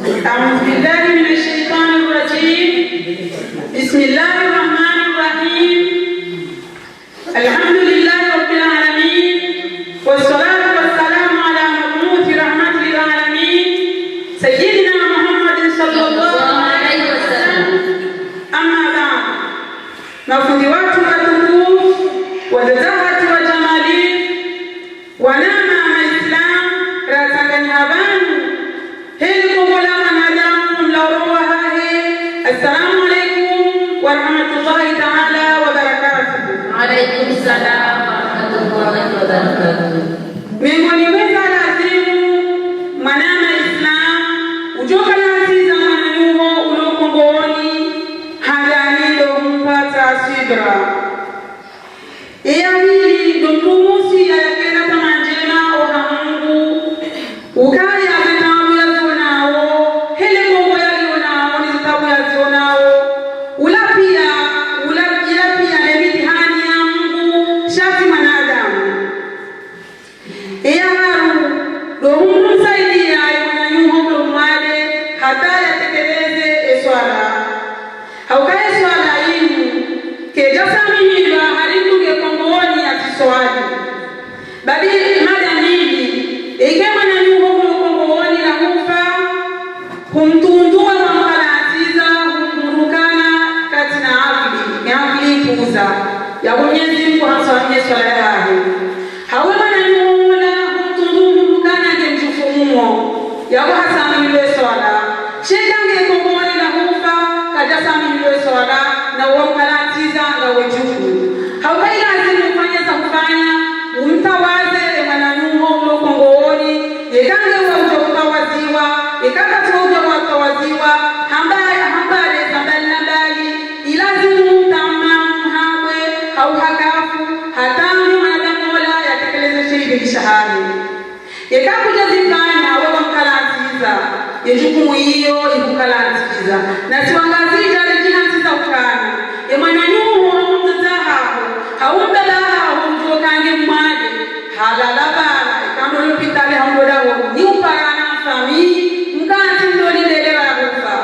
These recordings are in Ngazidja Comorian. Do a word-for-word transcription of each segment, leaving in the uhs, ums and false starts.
أعوذ بالله من الشيطان الرجيم. بسم الله الرحمن الرحيم. الحمد لله رب العالمين، والصلاة والسلام على مبعوث رحمة للعالمين، سيدنا محمد صلى الله عليه وسلم. أما بعد، mafundi watru watukufu, wadzadze watru wa jamali, wananya Waislamu, ratsanganya pvanu, heli kongo la mwanadamu mlauro wahahe. Assalamu alaikum wa rahmatullahi ta'ala wa barakatuh. Alaikum salam wa rahmatullahi wa barakatuh. Miongoni mwa za lazimu mwananya Islam udjo kala tsiza mwananyaho ulo kongoni, hangani ndo humpvatsa subira. Eya pvili, ndo mdru umusiya yakena tama ndjema oha Mungu, ukaya ze taabu yazionao, hele kongo yalionao, ne ze taabu yazionao, ula piya, ula, ila piya ne mitihani ya Mungu, sha tsi mwanadamu. Eya raru, ndo humsaidiya ye mwananyaho ulo mwade, hata yatekeleze eswala. Hauka eswala inu, kedja samihilwa hari mdru nge kongoni yatsiswali. Badi mada mbili, eka mwananyaho ulo kongoni na hufa, humtunduwa wa mkalatsiza, humrukana katsina akili, ne akili ikuza. Yaani Mwenyezi Mungu hamswaliya eswala yahahe. Hau mwananyaho ula humtundu humrukana nge mdjufu umo, yaani hasamihilwa eswala. Sha eka nge kongoni na hufa, kadja samihilwa eswala, na wa mkalatsiza ngawe djufu. Hauka ilazimu ufanye za hufanya, umtawaze e mwananyaho ulo kongoni, eka nge wa udjo utawaziwa, eka katsi wa udjo utawaziwa, hamba, hamba le za mbali na mbali, ilazimu tamamu hawe, hau hakafu, hata mwanadamu ola yatekeleze she ibada shahahe. Eka kudja zifanya, we wa mkalatsiza, ye djukumu iyo ihukalantsiza. Na si wangazidja ridjihantsiza ukana, e mwananyaho hau mdzadze haho, hau mbaba haho udjo kange mwade, halala pvala, eka ndo lopitali hau ndo dahoni, ni uparana mfamiyi, mkatsi ndo lilele la hufa.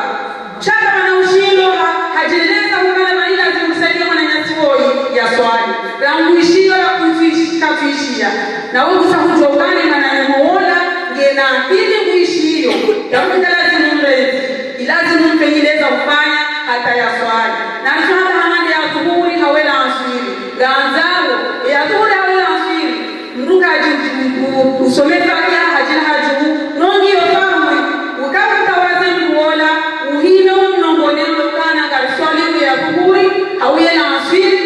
Sha kapvana ushindo ha, hadjeleza hukana pvani lazimu usaidiye mwananyasi woyi yaswali. Rangu ishiyo la kutwish-, katwishiya. Na we kusa hudjokane mwananyaho ola, ngena akili ngu ishiyo. Yaani ka lazimu mrezi. Ilazimu mfanyiliye za ufanya hata yaswali. Na nisuhata hamande ya dhuhuri hau ela answiri. Ngandzao, ya dhuhuri hau ela answiri. Mdru kadji u-, u-, usome Fatiha hadjila hadju, nongi yo fahamu, uka utawaze mdru ola, uhime umnongone ndo ukana ngariswali ya dhuhuri, hau yela answiri,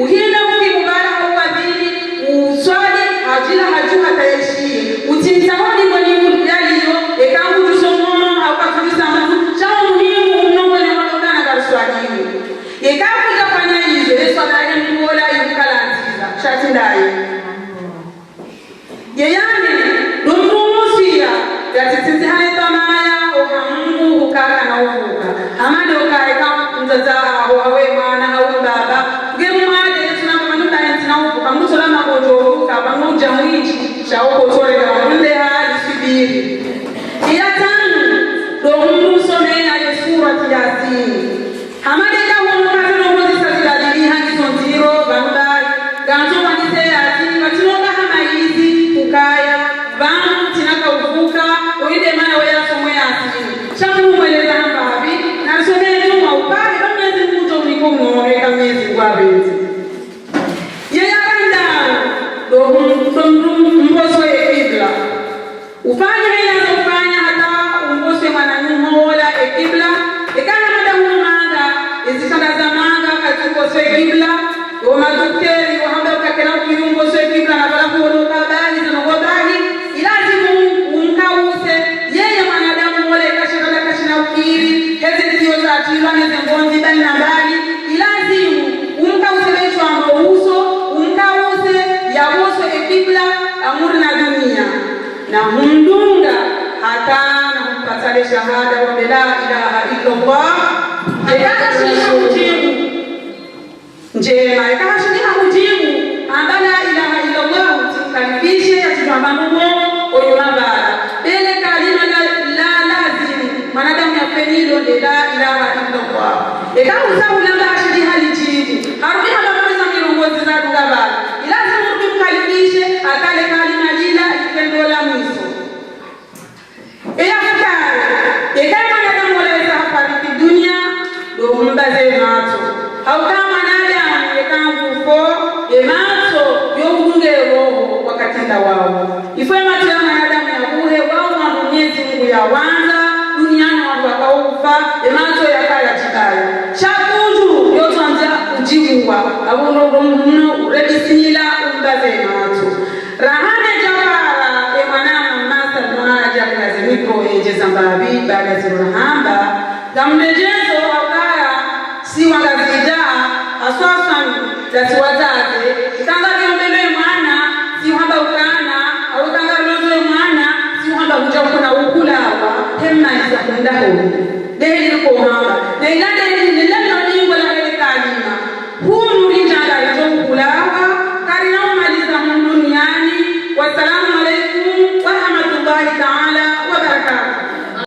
uhime ukimu pvala hau wadhini, uswali hadjila hadju hata yeshiye. Utsimtsaho ni mwenyi mdru yaliyo, eka ngudjuso mhono, hau katsudjusa mhono, sha muhimu umnongone ndo ukana ngariswali. Eka kudja fanya izo, eswala ye mdru ola ihukalantsiza, sha tsi ndaye. Ye ya nne, ndo mdru umusiya, yatsitsindzi hane twamaya, oha Mungu hukaka na uvuka. Hama ndo uka eka mdzadze haho, hau we mwana, hau mbaba. Nge mwade, yetsu na mama nunda yentsi na uvuka, mdru tsola makodjo uvuka, pvanu udja mwidji, sha uko tsore ka wande ha, iswibiri. Ye ya tsanu, ndo mdru usomeya ye surati Yasin. Hama ndeka hunu katsina umwozisa zilabili hangi zo ndziro, pvanu bahi, ngandzo mwanise Yasin, katsina uka hama izi, ukaya, pvanu, tsina ka uvuka, oyi nde mana we yasomo Yasin. Sha mdru umweleza hamba havi, na risome nyuma upahi, ba Mwenyezi Mungu udjo mniko mnono, eka Mwenyezi Mungu apvendze. Ye ya randaru, ndo hum-, ndo mdru umboso ye kibla. Ufanya hela za ufanya hata umbose mwananyaho ola e kibla. Eka hama nda hunu manga, ezitanda za manga katsimbose kibla. Yo madokteri, wahamba ukakena ukiumbose kibla na pvala kuono kabahi, zinu kobahi. Ilazimu umkawuse, yeye mwanadamu ola eka shikanda kashina ukiri, heze ndziyo zatrilwa neze ngondzi mbali na mbali. Ilazimu umkawuse be shwambo uso, umkawuse yabose e kibla, amuri na dunia. Na humdunga hata na humpatsa le shahada wa la ilaha illa Allah. Eka kashina udjibu ndjema, eka kashina udjibu, amba la ilaha illa Allah, tsimkalifishe ya tsidjwamba numo, oyu mabala. Bele kalima la, la lazimu, mana Eka usa ulamba hashidi halidjibu. Harudi hamba pvamwedza mirongozi zadunga pvala. Ilazimu urudi mkaribishe, akale kalima lila, ikendo la mwiso. Eya fukare, eka mwanadamu wola yesa hafariki dunia, ndo umbaze matso. Hauka mwanadamu eka ngufo, ematso yo udunge roho wakati ndawao. Ifo ematso ya mwanadamu yabuhe, wao wandru Mwenyezi Mungu yawandza, duniani wandru wakaufa, ematso yakaya djibaya. Sha kundru, yo tsandza udjibuwa, abo ndo mno uredismila umbaze matso. Rahane djapara, e mwana mama Salma, djapara ze mikro, edje zambapvi, baada ziro rahamba, ngamdedjezo, hauka, si wangazidja, haswa haswa, ndasi wazaze, eka ngariombelo e mwana, si uhamba ukana, au eka ngarolozo e mwana, si uhamba kudja ukona ukulawa, hemaliza kunda honi. Ndehe liko hamba. Na ila nde